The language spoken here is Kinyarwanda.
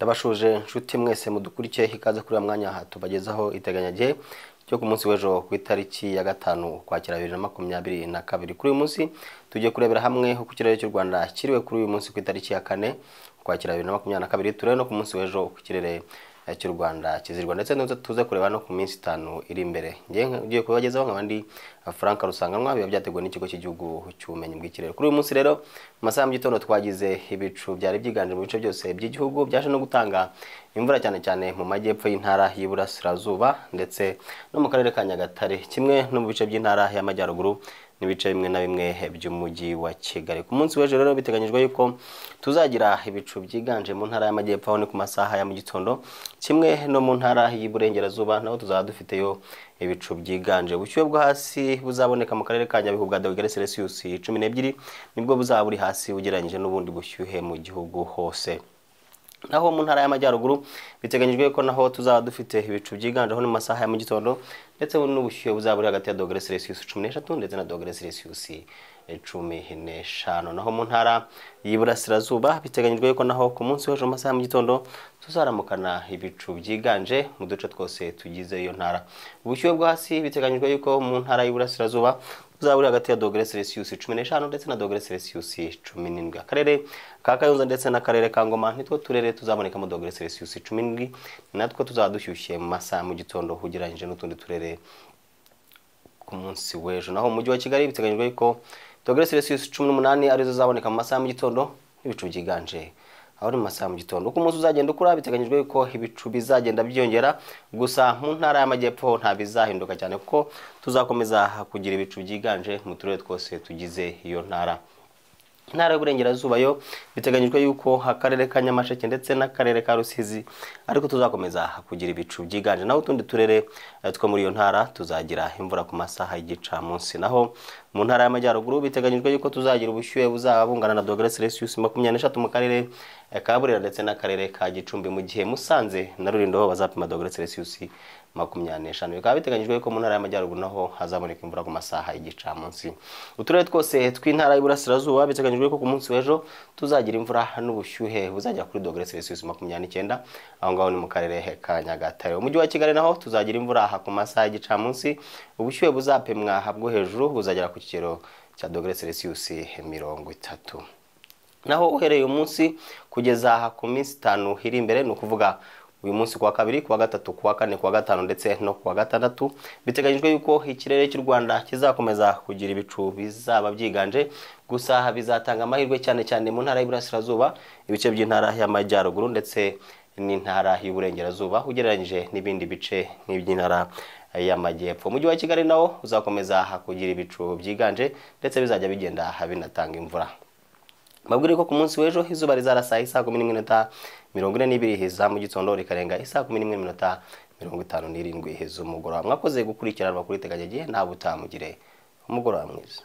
Ndabashuje nshuti mwese mudukurikiye, ikaze kuri mwanya tubagezaho iteganyagihe cyo ku munsi w'ejo ku itariki ya 5 Ukwakira 2022. Kuri uyu munsi tugiye kurebera hamwe uko ikirere cy'u Rwanda kiriwe kuri uyu munsi ku itariki ya 4 Ukwakira 2022, turebe no ku munsi w'ejo uko ikirere cy'u Rwanda kizirwa, ndetse tuze kureba no ku minsi 5 iri imbere. Ngiye kubagezaho nk'abandi Frank Rusanganwa, biba byateguwe n'ikigo cy'igihugu cy'ubumenyi bw'ikirere. Kuri uyu munsi rero mu masaha mu gitondo twagize ibicu byari byiganje mu bice byose by'igihugu, byaje no gutanga imvura cyane cyane mu majyepfo y'intara y'Iburasirazuba ndetse no mu karere ka Nyagatare, kimwe no mu bice by'intara y'Amajyaruguru n'ibice bimwe na bimwe by'umujyi wa Kigali. Ku munsi w'ejo rero biteganyijwe yuko tuzagira ibicu byiganje mu ntara y'Amajyepfo, aho ni ku masaha ya mu gitondo, kimwe no mu ntara y'Iburengerazuba naho tuzaba dufiteyo ibicu byiganje. Ubushyuhe bwo hasi buzaboneka mu karere ka Nyabihu bwa dogere Celsius 12 nibwo buzaba buri hasi ugereranyije n'ubundi bushyuhe mu gihugu hose. Naho mu ntara y'Amajyaruguru biteganyijwe ko naho tuzaba dufite ibicu byiganje aho ni mu masaha ya mu gitondo, ndetse n'ubushyuhe buzaba buri hagati ya dogere Celsius 13 ndetse na dogere Celsius 15. Naho mu ntara y'Iburasirazuba biteganyijwe ko naho ku munsi w'ejo mu masaha ya mu gitondo tuzaramukana ibicu byiganje mu duce twose tugize iyo ntara. Ubushyuhe bwo hasi biteganyijwe yuko mu ntara y'Iburasirazuba buzaba buri hagati ya dogere Celsius 15 ndetse na dogere Celsius 17. Akarere ka Kayonza ndetse n'akarere ka Ngoma nitwo turere tuzabonekamo dogere Celsius 17, natwo tuzaba dushyushye mu masaha mu gitondo ugereranyije n'utundi turere ku munsi w'ejo. Naho mu mujyi wa Kigali biteganyijwe ko dogere Celsius 18 arizo zaboneka mu masaha mu gitondo n'ibicu byiganje aho ni mu masaha mu gitondo. Uko umunsi uzagenda ukura biteganyijwe ko ibicu bizagenda byiyongera, gusa mu ntara y'Amajyepfo nta bizahinduka cyane kuko tuzakomeza kugira ibicu byiganje mu turere twose tugize iyo ntara. Intara y'Uburengerazuba yo biteganyijwe yuko akarere ka Nyamasheke ndetse n'akarere ka Rusizi ariko tuzakomeza kugira ibicu byiganje, naho utundi turere two muri iyo ntara tuzagira imvura ku masaha y'igicamunsi. Naho mu ntara y'Amajyaruguru biteganyijwe yuko tuzagira ubushyuhe buzaba bungana na dogere Celsius 23 mu karere ka Burera ndetse n'akarere ka Gicumbi, mu gihe Musanze na Rulindo bazapima dogere Celsius 25. Bikaba biteganyijwe ko mu ntara y'Amajyaruguru naho hazaboneka imvura ku masaha y'igicamunsi. Uturere twose tw'intara y'Iburasirazuba biteganyijwe ko ku munsi w'ejo tuzagira imvura n'ubushyuhe buzajya kuri dogere Celsius 29, aho ngaho ni mu karere ka Nyagatare. Umujyi wa Kigali naho tuzagira imvura ku masaha y'igicamunsi, ubushyuhe buzapimwa bwo hejuru buzagera ku kigero cya dogere Celsius 30. Naho uhereye umunsi kugeza ku minsi 5 iri imbere, ni ukuvuga uyu munsi kuwa 2, kuwa 3, kuwa 4, kuwa 5 ndetse no kuwa 6, biteganyijwe yuko ikirere cy'u Rwanda kizakomeza kugira ibicu bizaba byiganje, gusa bizatanga amahirwe cyane cyane mu ntara y'Iburasirazuba, ibice by'intara y'Amajyaruguru ndetse n'intara y'Uburengerazuba ugereranyije n'ibindi bice nk'iby'intara y'Amajyepfo. Umujyi wa Kigali nawo uzakomeza kugira ibicu byiganje ndetse bizajya bigenda binatanga imvura. Mabwire ko ku munsi w'ejo izuba rizarasa isaa 11:42 za mu gitondo rikarenga isaa 11:57 z'umugoroba. Mwakoze gukurikirana amakuru iteganyagihe, nta butamugire umugoroba mwiza.